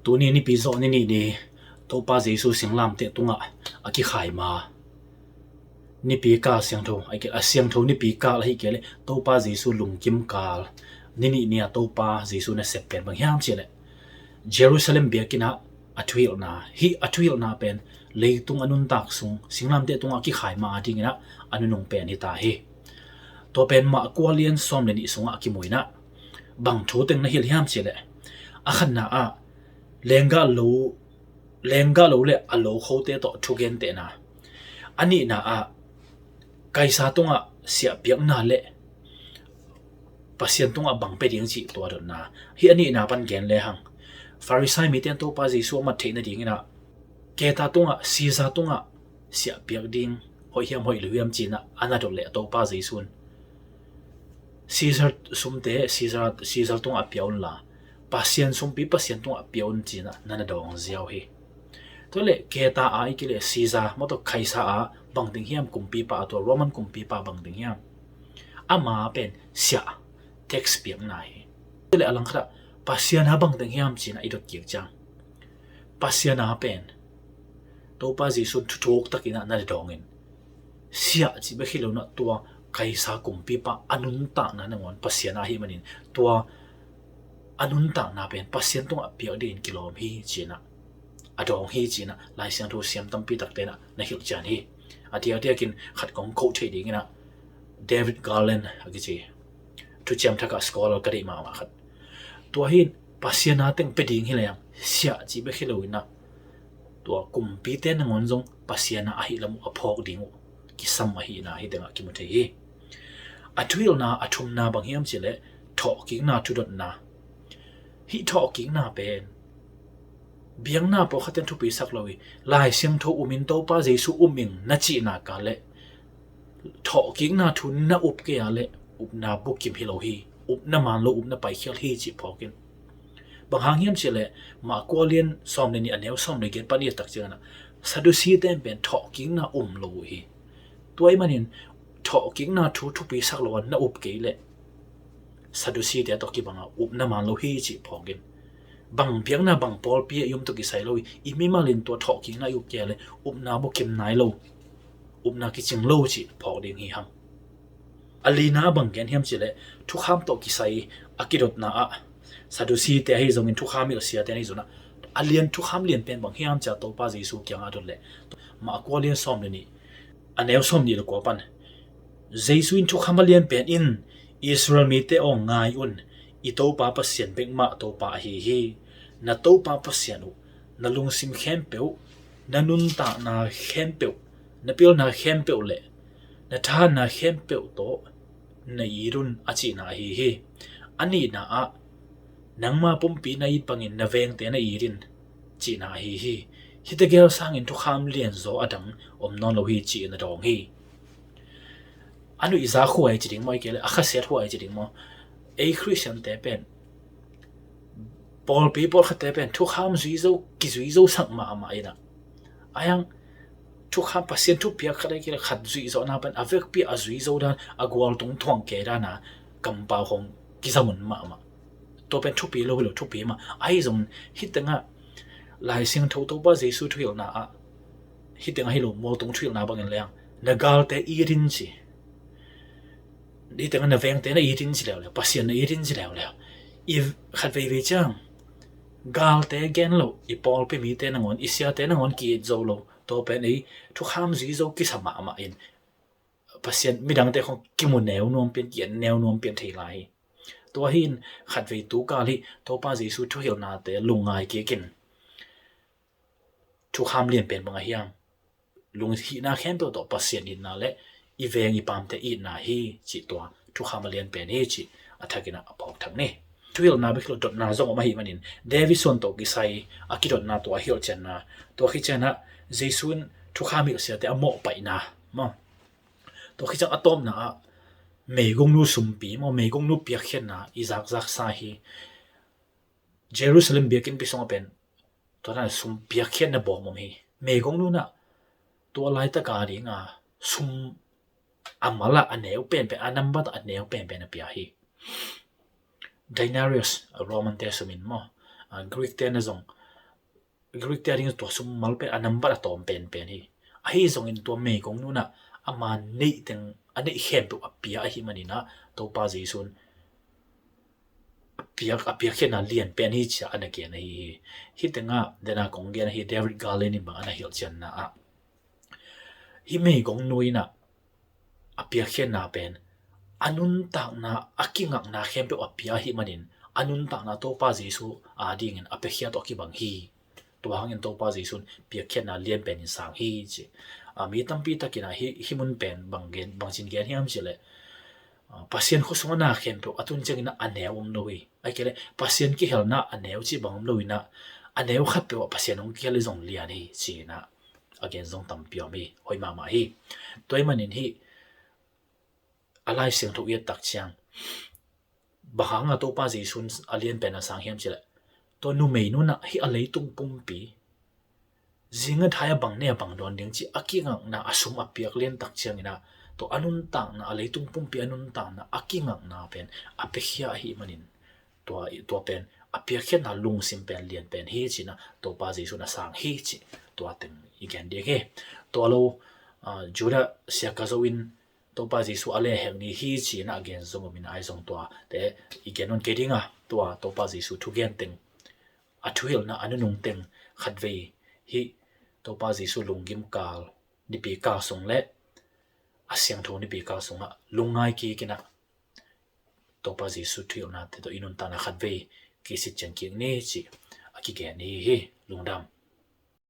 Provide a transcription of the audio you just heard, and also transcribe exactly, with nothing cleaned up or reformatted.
Tuni nipi zawh ni nih ni Topa Jesu singlamteh tungah a kikhai ma nipi kal siangtho, a siangtho nipi kal ahi kei leh Topa Jesu lungkim kal ni nih ni a Topa Jesu nasep pen bang hiam cih leh Jerusalem biakinn ah a thuhilhna, hih a thuhilhna pen leitung a nuntak sung, singlamteh tungah a kikhai ma dingin ah a nunung pen hi ta hi. Tua pen Mark kua lian sawm le nih sungah a kimu in ah bang thu teng na hilh hiam cih leh a khatna ah lenggah lo, lenggah lo le a lo khote tawh thugentehna. A nihna ah Kaisa tungah siah piakna le Pasian tungah bang pia ding cih tua dotna. Hih a nihna pan gen lehang Farisai mite in Topa Jesu a mat theih nadingin ah Keta tungah, Caesar tungah siah piak ding hoih hiam hoih lo hiam ci-in ah a na dot leh Topa Jesu in Caesar sumte Caesar, Caesar tungah pia unla, Pasian sumpi Pasian tungah pia un ci-in ah na na dawng ziau hi. Tua leh Keta a i kei leh Caesar, mawtaw Kaisa a bang ding hiam kumpipa, a tua Roman kumpipa bang ding hiam? Ama pen siah, tax piakna hi. Tua leh a langkhat ah Pasian a bang ding hiam ci-in ah i dot kik ciang Pasian a pen Topa Jesu in thuthuk takin ah na na dawngin siah cih bek hi lo in ah tua Kaisa kumpipa a nuntakna nangawn Pasian a ahih manin tua a nuntakna pen Pasian tungah piak dingin kilawm hi ci-in ah a dawng hi ci-in ah Lai Siangtho siam tampi takte in ah na hilh cian hi. A diakdiakin khat kong koh theih dingin ah David Garland a kici thuciam thak ah scholar ka deih mahmah khat. Tua hi in Pasian a teng pia ding hi leng siah cih bek hi lo in ah tua kumpite nangawn zong Pasian a ahih lam uh a phawk ding uh kisam ahihna hih tengah kimu thei hi. A thuhilhna a thumna bang hiam cih leh thawhkikna thudotna. Hih thawhkikna pen biakna pawlkhatte in thupisak lo hi. Lai Siangtho um in Topa Jesu um ing na cihna kal leh thawhkikna thu na up kei a leh upna bukim hi lo hi. Upna man lo, upna paikhial hi cih phawk in. Bang hang hiam cih leh Mark kua lian sawm le nih a neu sawm le giat pan i et tak ciangin ah Sadducee-te in pen thawhkikna um lo uh hi. Tua ahih manin thawhkikna thu thupisak lo a na up kei leh Sadducee-te tawh kibang a upna man lo hi cih phawk in. Bang biakna bang pawlpi ah i om tawh kisai lo hi. I mimal in tua thawhkikna i up kei a leh upna bukim nai lo, upna kicing lo cih phawk ding hi hang. A lina bang gen hiam cih leh thukham tawh kisai a kidotna ah Sadducee-te ahi zongin thukham hilhsiate ahi zongin ah a lian, thukham lian pen bang hiam ci-a Topa Jesu kiangah a dot leh Mark kua lian sawm le nih a neu sawm nih le kua pan Jesu in thukham a lian pen in Israel mite aw, ngai un, i Topa Pasian bek mah Topa ahi hi. Na Topa Pasian uh na lungsim khempeuh, na nuntakna khempeuh, na pilna khempeuh le na thahatna khempeuh tawh na it un a cihna ahi hi. A nihna ah nangma pumpi na it bangin na vengte na it in cihna ahi hi. Hihte gel sangin thukham lianzaw a dang om nawn lo hi ci-in a dawng hi. A nuihza khua i ci ding maw, i kei le a khasiat khua i ci ding maw? Ei Khristiante pen pawlpi pawlkhatte pen thukham zui zo, kizui zo sak mahmah in ah a hiang thukham Pasian thupiak khat a kila khat zuih zawhna pen a vekpi a zui zo dan, a gualtung thuang kei dan a kampau hong kizamun mahmah. Tua pen thupi lo hi lo, thupi mah. Ahi zong hih tengah Lai Siangtho Topa Jesu thuhilhna ah hih tengah hi lo, mualtung thuhilhna bangin leng na galte it in ci. Hih tengah na vengte na it in ci leuleu, Pasian na it in ci leuleu. I khat veivei ciang galte gen lo, i pawlpi mite nangawn, i siate nangawn ki-it zo lo. Tua pen ei thukham zui zo kisa mahmah in Pasian midangte khong kimu neu nuam pian, ki-en neu nuam pian thei lai hi. Tua hi in khatvei tu kal hi Topa Jesu thuhilhnate lungngai kik in thukham lian pen bang a hiam? Lunghihna khempeuh tawh Pasian itna le i veng i pamte itna hi cih tua thukham a lian pen hi cih a thakin a phawk thak ni. Thuhilhna bek hi lo, dotna zong om ahih manin David suan tawh kisai a kidotna tua a hilhcianna, tua khit ciangin ah Jesu in thukham hilhsiate a mawhpaihna maw? Tua khit ciang a tawpna ah meigongnu sumpi maw, meigongnu piakkhiatna i zakzaksa hi. Jerusalem biakinnpi sungah pen tua dan sum piakkhiatna bawm om hi. Meigongnu in ah tua laitak a ding a sum a mal ah a neu penpen, a nambat a neu penpen a pia hi. Denarius, Roman te sum in maw, Greek te na zong Greek te ading tua sum mal pen a nambat a tawm penpen hi. Ahi zongin tua meigong nu in ah ama neih teng a neih khempeuh a pia ahih manin ah Topa Jesu in a piak, a piakkhiatna lianpen hi ci-a ana gen ahi hi. Hih tengah dena kong gen ahi David Garland in bang ana hilhcianna ah, hih meigong nu in ah a piakkhiatna pen a nuntakna, a kingakna khempeuh a pia ahih manin a nuntakna Topa Jesu adingin a piakhia tawh a kibang hi. Tua hangin Topa Jesu in piakkhiatna lianpen in sang hi ci. A, mi tampi takin ah hih, hih mun pen bang gen, bangci in gen hiam cih leh, a, Pasian khua sungah na khempeuh a tun ciangin ah a neu om lo hi. Ahih kei leh Pasian kihelna a neu cih bang om lo in ah, a neu khatpeuh ah Pasian hong kihel hi zong lian hi ci-in ah a gen zong tampi om hi. Hoih mahmah hi. Tua ahih manin hih a Lai Siangtho i et tak ciang, bang hangin Topa Jesu in a lianpen a sang hiam cih leh, tua numei nu in ah hih a leitung pumpi zinga thai a bang nei a bang dawn ding cih a kingakna, a sum a piak lian tak ciangin ah tua a nuntakna, a leitung pumpi a nuntakna, a kingakna pen a piakhia ahih manin tua, tua pen a piakkhiatna lungsim pen lianpen hi ci-in ah Topa Jesu in a sang hi cih tua teng i gen ding hi. Tua lo, a, Judah siaka zo in Topa Jesu a lehhek ni hi ci-in ah a gen zong om in ah, ahi zong tua te i gen nawn kei ding a, tua Topa Jesu thugen teng, a thuhilhna a nunung teng khatvei hih Topa Jesu lunggim kal, nipi kal sung leh a siangtho nipi kal sungah lungngai kik in ah Topa Jesu thuhilhnate tawh i nuntakna khatvei kisit cian kik ni cih a kigen hi hi. Lungdam.